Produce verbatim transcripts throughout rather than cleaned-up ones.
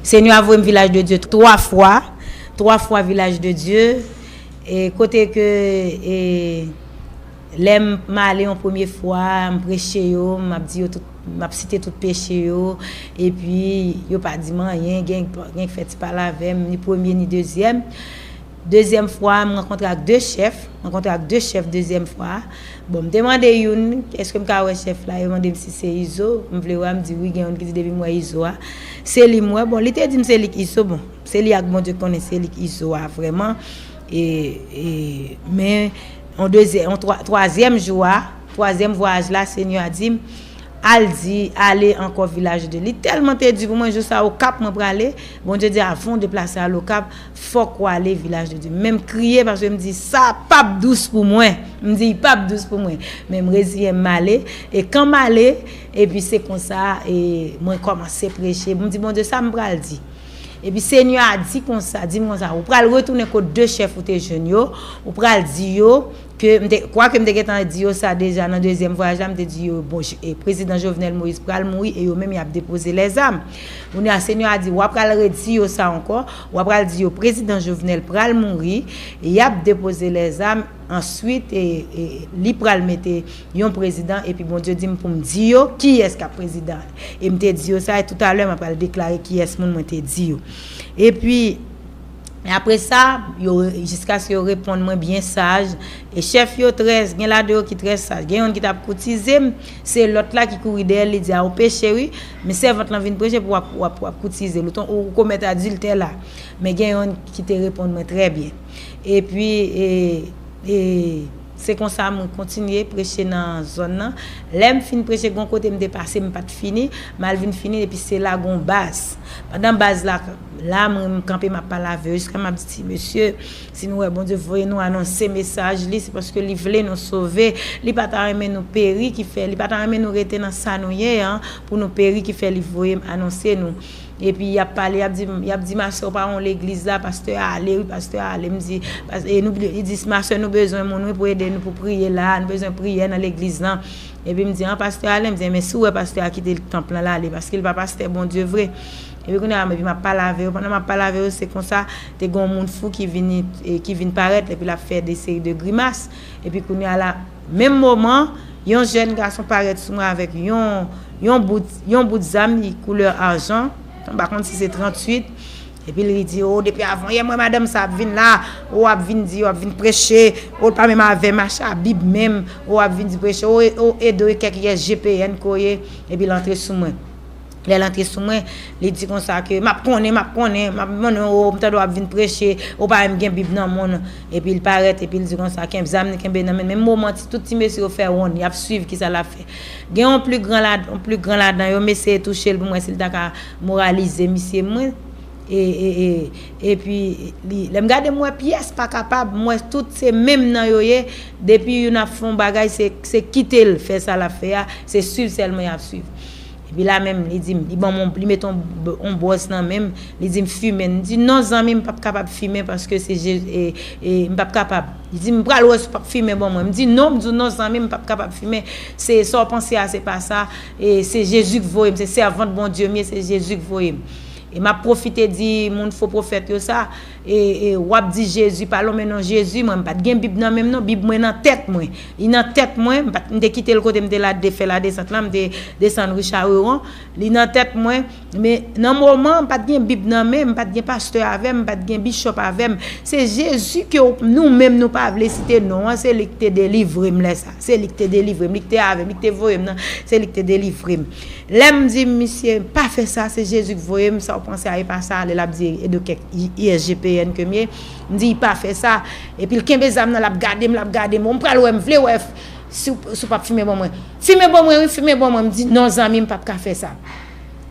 Senyè a voye m Vilaj de Dye twa fwa, twa fwa Vilaj de Dye, e kote ke e, lè m, m ale yon premye fwa, m preche yo, m ap di yo tout, m ap site tout peche yo, epi yo pa di m anyen, gen, gen k fè ti pale avè m, ni premye ni dezyèm. Dezyèm fwa, m rankontre ak de chèf, m rankontre ak de chèf dezyèm fwa. Bon, m te mande youn, èske m ka wè chèf la? Yo mande m si se Izo. M vle wè, m di wi, gen youn ki di depi m wè Izo a, se li m wè. Bon, li te di m se li k Izo, bon, se li ak Bondye k konnen se li k Izo a vrèman. E, e, men, yon dezyè-, yon twa-, twazyèm jou a, twazyèm vwayaj la, Senyè a di m, al di, ale ankò Vilaj de Dye. Li tèlman te di pou mwen, jou sa Okap mwen prale. Bondye di, avan w deplase al Okap, fòk w ale Vilaj de Dye. Men m kriye paske m di, sa p ap dous pou mwen. M di, l p ap dous pou mwen. Men m reziyen m, m ale. E kan m ale, epi se konsa, e mwen kòmanse preche. M di, Bondye, sa m pral di? Epi Senyè a di konsa, di m konsa, ou pral retounen kot de chèf ou te jwenn yo, ou pral di yo ke, m te, kwake m te gentan di yo sa deja nan dezyèm vwayaj la, m te di yo, bon, j-, e, prezidan Jovenel Moïse pral mouri e yo menm y ap depoze lèzam. Kounye a, Senyè a di, w ap pral redi yo sa ankò, w ap pral di yo, prezidan Jovenel pral mouri, y ap depoze lèzam, answit, e, e, li pral mete yon prezidan, epi Bondye di m pou m di yo kiyès k ap prezidan. E m te di yo sa, e toutalè, m ap pral deklare kiyès moun mwen te di yo. Epi, apre sa, yo, jiskaske yo reponn mwen byen saj, e chèf yo trè, gen ladan yo ki trè saj. Gen youn ki t ap koutize m, se lòt la ki kouri dèyè l, li di, a, ou peche wi, men sèvant lan vin preche pou w ap, w ap, w ap koutize l, ou ton-, ou komèt adiltè la. Men gen youn ki te reponn mwen trè byen. Epi, e, e, se konsa mwen kontinye preche nan zòn nan. Lè m fin preche, gon kote m te pase, m pa t fini, m al vin fini, epi se la gon baz. Pandan baz la, la, mwen, m kanpe, m ap pale avè yo, jiska m ap di, ti mesye, si nou wè Bondye voye nou anonse mesaj li, se paske li vle nou sove. Li pa ta renmen nou peri, ki fè, li pa ta renmen nou rete nan sa nou ye an, pou nou peri, ki fè li voye m anonse nou. Epi y ap pale, y ap di, y ap di, ma sè, ou pa yon legliz la, pastè a ale, wi, pastè a ale. M di, pas-, e nou, li di, ma sè, nou bezwen moun, wi, pou ede nou, pou priye la, nou bezwen priyè nan legliz lan. Epi m di, an, pastè a ale? M di, men si w wè pastè a kite tanp lan, l ale, paske l pa pastè Bondye vre. Epi kounye a, epi m ap pale avè yo. Pandan m ap pale avè yo, se konsa, te gen yon moun fou ki vini, e, ki vin parèt, epi l ap fè de seri de grimas. Epi kounye a la, menm moman, yon jèn gason parèt sou mwen avèk yon, yon bout, yon bout zam, li koulè ajan, m pa konn si se tranntuit. Epi li di, o, depi avanyè m wè madanm sa ap vin la, o, ap vin di, o, ap vin preche, o, l pa menm avè m, mache a Bib menm, o, ap vin di preche, o, e, o, ede w kèk Y S G P N ke w ye, epi l antre sou mwen. Lè l antre sou mwen, li di konsa ke, m ap konnen, m ap konnen, m ap konnen, o, m tande w ap vin preche, o, pa menm gen Bib nan men w. Epi l parèt, epi l di konsa, kenbe zam li kenbe nan men l. Menm moman, ti, tout ti mesye yo fè wonn, y ap swiv kisa l ap fè. Gen yon pli gran la, yon pli gran ladan yo, m eseye touche l pou m wè si l ta ka moralize misye mwen. E, e, e, epi, li, lè m gade, m wè pyès pa kapab, m wè tout se menm nan yo ye, depi youn ap fè yon bagay, se, se kite l fè sa l ap fè a, se swiv sèlman y ap swiv. Epi la menm, li di m, li ban m, li mete yon, yon bwòs nan men m, li di m fimen. M di, non, zanmi, m p ap kapab fimen paske se Je-, e, e, m p ap kapab. Li di m, pral wè si w p ap fimen ban mwen. M di, non, m di w, non, zanmi, m p ap kapab fimen. Se sa w panse a, se pa sa. E, se Jezi k voye m, se sèvant Bondye m ye, se Jezi k voye m. E m ap pwofite di moun fo pwofèt yo sa, e, e, w ap di Jezi, pa lonmen non Jezi, mwen m pa t gen Bib nan men m non, Bib mwen nan tèt mwen. Li nan tèt mwen, m pa t, m te kite l kote m te la, te fè ladesant lan, m te desann ri Charewon. Li nan tèt mwen, men nan moman, m pa t gen Bib nan men m, m pa t gen pastè avè m, m pa t gen bishop avè m. Se Jezi ke w, nou menm nou pa vle site non an, se li k te delivre m lè sa. Se li k te delivre m, li k te avè m, li k te voye m nan, se li k te delivre m. Lè m di misye, pa fè sa, se Jezi k voye m, sa w panse a, e pa sa, lè l ap di, e de kèk I-, I S G P N ke m ye, m di, pa fè sa. Epi l kenbe zam nan, l ap gade m, l ap gade m, o, m pral wè, m vle wè, si w, si w p ap fimen ban mwen. Fimen ban mwen, wi, fimen ban mwen. M di, non, zanmi, m p ap ka fè sa.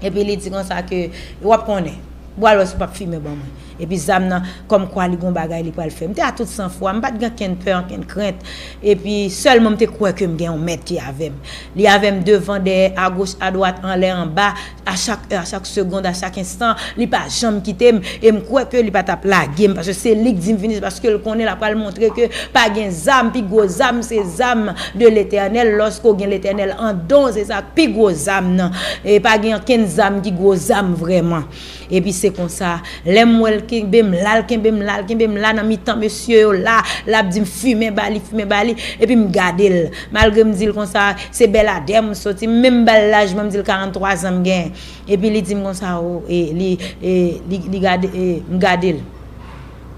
Epi li di konsa ke, w ap konnen. Ou al wè si w p ap fimen ban mwen. Epi zam nan, kòmkwa li gon bagay li pral fè. M te a tout san fwa, m pa t gen ankenn pè, ankenn krent. Epi sèlman m te kwè ke m gen yon mèt ki avè m. Li avè m devan, dèyè, agoch, adwat, anlè, anba, a chak è, a chak segond, a chak enstan, li pa janm kite m. E m kwè ke li pa t ap lage m, paske se li k di m vini, se paske l konnen l ap pral montre ke pa gen zam, pi gwo zam, se zam de Letènèl. Lòske w gen Letènèl andan w, se sa k pi gwo zam nan. E pa gen ankenn zam ki gwo zam vrèman. Epi se konsa, lè m wè l kenbe m la, l kenbe m la, l kenbe m la nan mitan mesye yo la, l ap di m fimen ba li, fimen ba li, epi m gade l. Malgre m di l konsa, se Bèladè m soti, m menm ba l laj mwen, m di l karannntwa zan m genyen. Epi li di m konsa, o, e, li, e, li, li gade, e, m gade l.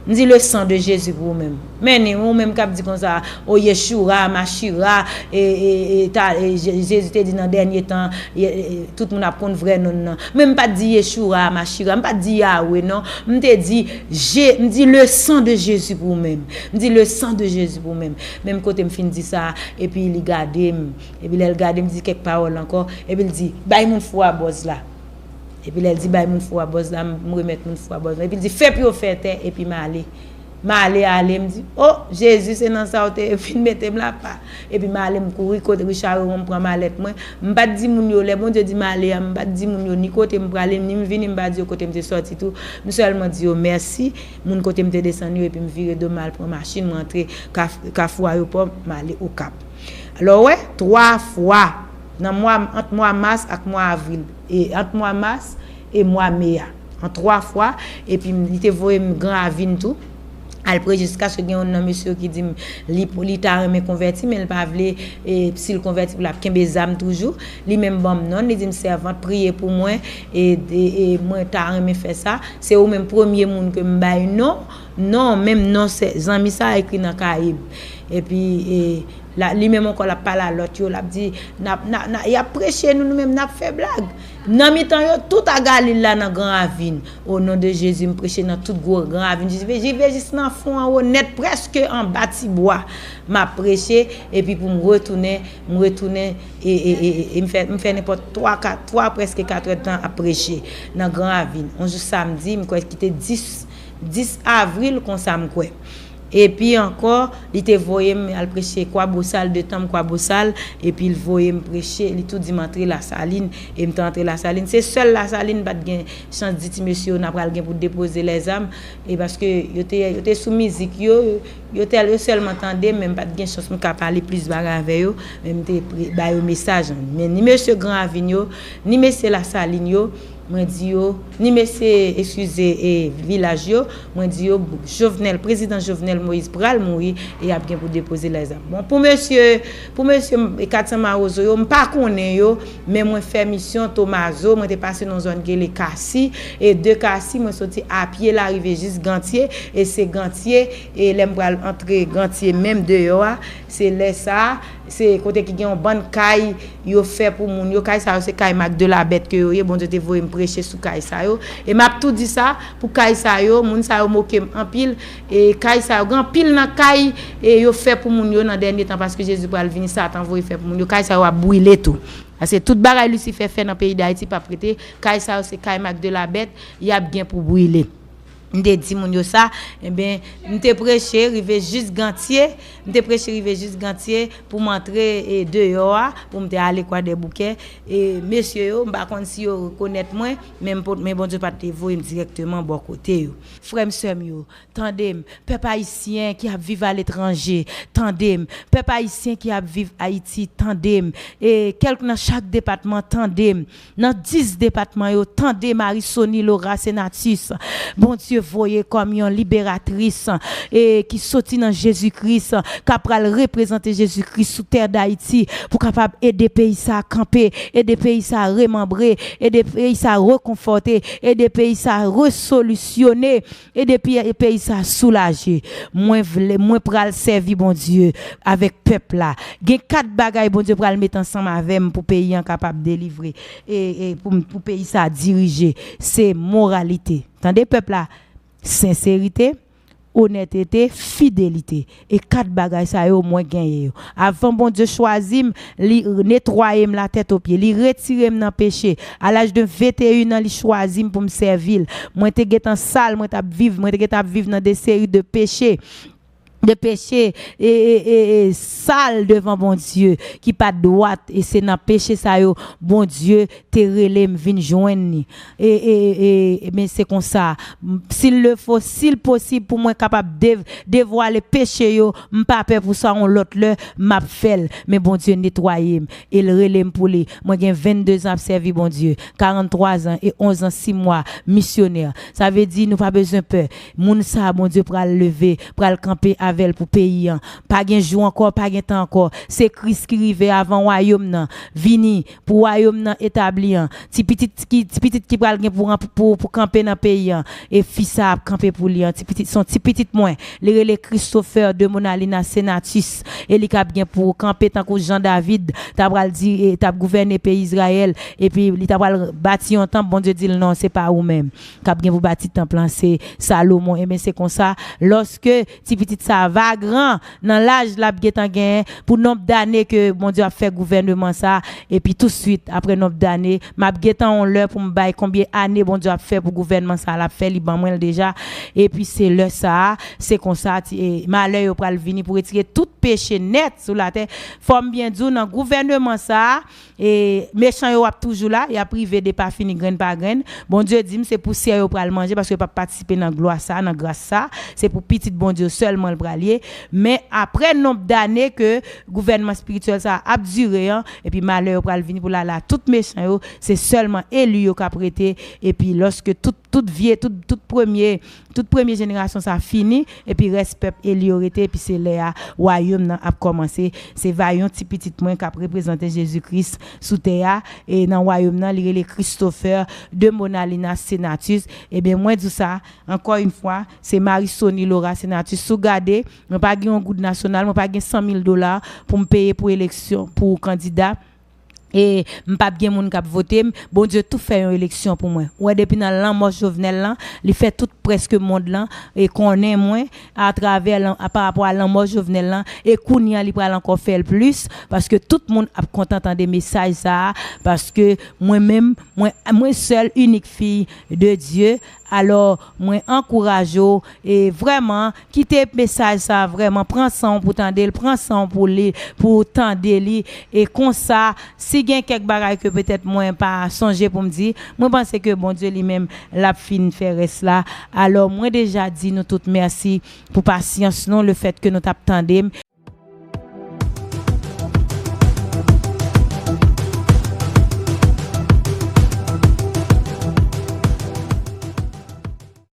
M di, le sang de Jésus pou ou menm. Men ni, ou menm k ap di konsa, o Yeshura, Machira, e, e, e, ta, e, Je- Jezi te di nan dènye tan, e, e, tout moun ap konn vrè non l nan. Men m pa t di Yeshura, Machira, m pa t di Yawe non. M te di, Je, m di, le sang de Jésus pou ou menm. M di, le sang de Jésus pou ou menm. Menm kote m fin di sa, epi li gade m. Epi lè l gade m, di kèk pawòl ankò. Epi l di, bay moun fou a bòz la. Epi lè l di bay moun fou a bòz la, m remèt moun fou a bòz la. Epi l di, fè pye w fè tè, epi m ale. M ale, ale, m di, o, Jezi, se nan sa w te fin mete m la pa. Epi m ale, m kouri kote Richard Heron, m pran malèt mwen. M pa t di moun yo, lè Bondye di m ale a, m pa t di moun yo ni kote m prale, ni m vini, m pa di yo kote m te sòti tou. M sèlman di yo mèsi, moun kote m te desann yo, epi m vire do m al pran machin, m rantre Kaf- Kafou Ayewopò, m ale Okap. Alò, w wè, twa fwa, nan mwa, ant mwa mas ak mwa avril, e ant mwa mas e mwa me a, an twa fwa, epi m- li te voye m Gran Ravin tou, al preche, jiskaske gen youn nan mesye yo ki di m li, li ta renmen konvèti, men l pa vle, e, si l konvèti, pou l ap kenbe zam toujou. Li menm ban m non l, li di m, sèvant, priye pou mwen, e, e, e mwen ta renmen fè sa. Se ou menm premye moun ke m bay non, non, menm non se zanmi sa ekri nan kaye m. Epi, e, la, li menm ankò, l ap pale a lòt yo, l ap di, n ap, n ap, n ap, y ap preche nou, nou menm, n ap fè blag. Nan mitan yo, tout a Galil la, nan Gran Ravin. O non de Jezi, m preche nan tout gwo Gran Ravin. Jezi, rive jis nan fon anwo nèt, prèske anba ti bwa. M ap preche, epi pou m retounen, m retounen, e, e, e, e, e m fè, m fè nenpòt twa, kat, twa, prèske katrèdtan ap preche nan Gran Ravin. On jou samdi, m kwè ki te dis, dis avril, konsa m kwè. Epi ankò, li te voye m al preche Kwabosal, de tan m Kwabosal, epi l voye m preche, li tou di m antre Lasalin, e m te antre Lasalin. Se sèl Lasalin m pa t gen chans di ti mesye yo, n a pral gen pou depoze lèzam, e paske yo te, yo te sou mizik yo, yo te, yo sèlman tande m, men m pa t gen chans pou m ka pale plis bagay avè yo, men m te pre- ba yo mesaj. Men ni mesye Gran Ravin yo, ni mesye Lasalin yo, mwen di yo, ni mesye, eskize, e, vilaj yo, mwen di yo, Jovenel, prezidan Jovenel Moïse pral mouri, e y ap gen pou depoze lèzam. Bon, pou mesye, pou mesye m- e Katsan Mawozo yo, m pa konnen yo, men mwen fè misyon Tomazo, mwen te pase nan zòn ki rele Kasi, e de Kasi, mwen soti apye la rive jis Gantye, e se Gantye, e lè m pral antre Gantye menm deyò a, se lè sa a, se kote ki gen yon bann kay yo fè pou moun yo. Kay sa yo se kay Mak de la Bèt ke yo ye. Bondye te voye m preche sou kay sa yo. E m ap tou di sa, pou kay sa yo, moun sa yo moke m anpil. E kay sa yo, gen anpil nan kay e yo fè pou moun yo nan dènye tan, paske Jezi pral vini, Satan voye fè pou moun yo. Kay sa yo ap brile tou. Paske tout bagay Lisifè fè nan peyi Dayiti p ap rete. Kay sa yo se kay Mak de la Bèt, y ap gen pou brile. M te di moun yo sa, enben, m te preche rive jis Gantye, m te preche rive jis Gantye pou m antre e, deyò a, pou m te ale Kwadèboukè. E mesye yo, m pa konn si yo rekonèt mwen, men m pot- men Bondye pa te voye m dirèkteman bò kote yo. Frè m, sè m yo, tande m. Pèp ayisyen ki ap viv aletranje, tande m. Pèp ayisyen ki ap viv Ayiti, tande m. E kèlk nan chak depatman, tande m. Nan dis depatman yo, tande Marie Sony Laura Senatus, Bondye voye kòm yon liberatris, e ki soti nan Jezi Kris, k ap pral reprezante Jezi Kris sou tè Dayiti, pou kapab ede peyi sa a kanpe, ede peyi sa a remanbre, ede peyi sa a rekonfòte, ede peyi sa a resolisyone, ede pi- peyi sa a soulaje. Mwen vle, mwen pral sèvi Bondye avèk pèp la. Gen kat bagay Bondye pral met ansanm avè m pou peyi an kapab delivre. E, e pou, pou peyi sa dirije, se moralite. Tande pèp la, senserite, onètete, fidelite. E kat bagay sa yo, mwen genyen yo. Avan Bondye chwazi m, li netwaye m latèt o pye, li retire m nan peche. A laj de venteyen an, li chwazi m pou m sèvi l. Mwen te gentan sal, mwen t ap viv, mwen te gentan ap viv nan de seri de peche, de peche e, e, e, e sal devan Bondye, ki pa t dwat, e se nan peche sa yo Bondye te rele m vin jwenn li. E, e, e, e, men se konsa, m- s'il le faut, si l posib pou mwen kapab dev- devwale peche yo, m pa pè pou sa yon lòt lè, m ap fè l. Men Bondye netwaye m, e l rele m pou li. Mwen gen vennde zan ap sèvi Bondye, karanntwa zan e onz an sis mwa misyonè. Sa vle di nou pa bezwen pè. Moun sa a Bondye pral leve, pral kanpe avè l pou peyi an. Pa gen jou ankò, pa gen tan ankò. Se Kris ki rive avan wayòm nan vini, pou wayòm nan etabli an. Ti pitit ki, ti pitit ki pral gen pou, pou, pou kanpe nan peyi an. E fi sa ap kanpe pou li an. Ti pitit, se yon ti pitit mwen. Li rele Christopher de Monalina Senatus. E li k ap gen pou kanpe tankou Jan David t ap pral di, e, t ap gouvène peyi Izrayèl. Epi li t ap pral bati yon tanp, Bondye di l non, se pa ou menm k ap gen pou bati tanp lan, se Salomon. Ebyen, se konsa, lòske ti pitit sa a va gran, nan laj l ap gentan genyen, pou nonb dane ke Bondye ap fè gouvèneman sa a, epi touswit, apre nonb dane, m ap gentan yon lè pou m bay konbyen ane Bondye ap fè pou gouvènman sa a, l ap fè, li ban mwen l deja. Epi se lè sa a, se konsa, ti- e, malè yo pral vini pou retire tout peche nèt sou latè. Fò m byen di w, nan gouvèneman sa a, e mechan yo ap toujou la, y ap rive de pa fini grenn pa grenn. Bondye di m se pousyè yo pral manje, paske yo p ap patisipe nan glwa sa, nan gras sa. Se pou pitit Bondye yo sèlman l pral ye. Men apre nonb dane ke gouvènman espirityèl sa ap dire an, epi malè yo pral vini pou l ale a tout mechan yo, se sèlman eli yo k ap rete. Epi lòske tout, tout vye, tout, tout premye, tout premye jenerasyon sa fini, epi rès pèp eli yo rete, epi se lè a wayòm nan ap kòmanse. Se va yon ti pitit mwen k ap reprezante Jezi Kris sou tè a, e nan wayòm nan, li rele Christopher de Monalina Senatus. Ebyen, mwen di w sa, ankò yon fwa, se Marie Sony Laura Senatus. Si w gade, mwen pa gen yon goud nasyonal, mwen pa gen san mil dola pou m peye pou eleksyon, pou kandida. E m p ap gen moun k ap vote m. Bondye tou fè yon eleksyon pou mwen. Ou wè, depi nan lanmò Jovenel lan, li fè tout prèske mond lan e konnen mwen atravè lan- a- pa rapò a lanmò Jovenel lan. E kounye a, li pral ankò fè l plis, paske tout moun ap kontan tande mesaj sa a, paske mwen menm, mwen, mwen sèl inik fi de Dye. Alò, mwen ankouraje w, e vrèman, kite mesaj sa a, vrèman, pran san w pou tande l, pran san w pou li, pou tande li. E konsa, si gen kèk bagay ke petèt mwen pa sonje pou m di, mwen panse ke Bondye li menm, l ap fin fè rès la. Alò, mwen deja di nou tout mèsi pou pasyans nou, lefètke nou t ap tande m.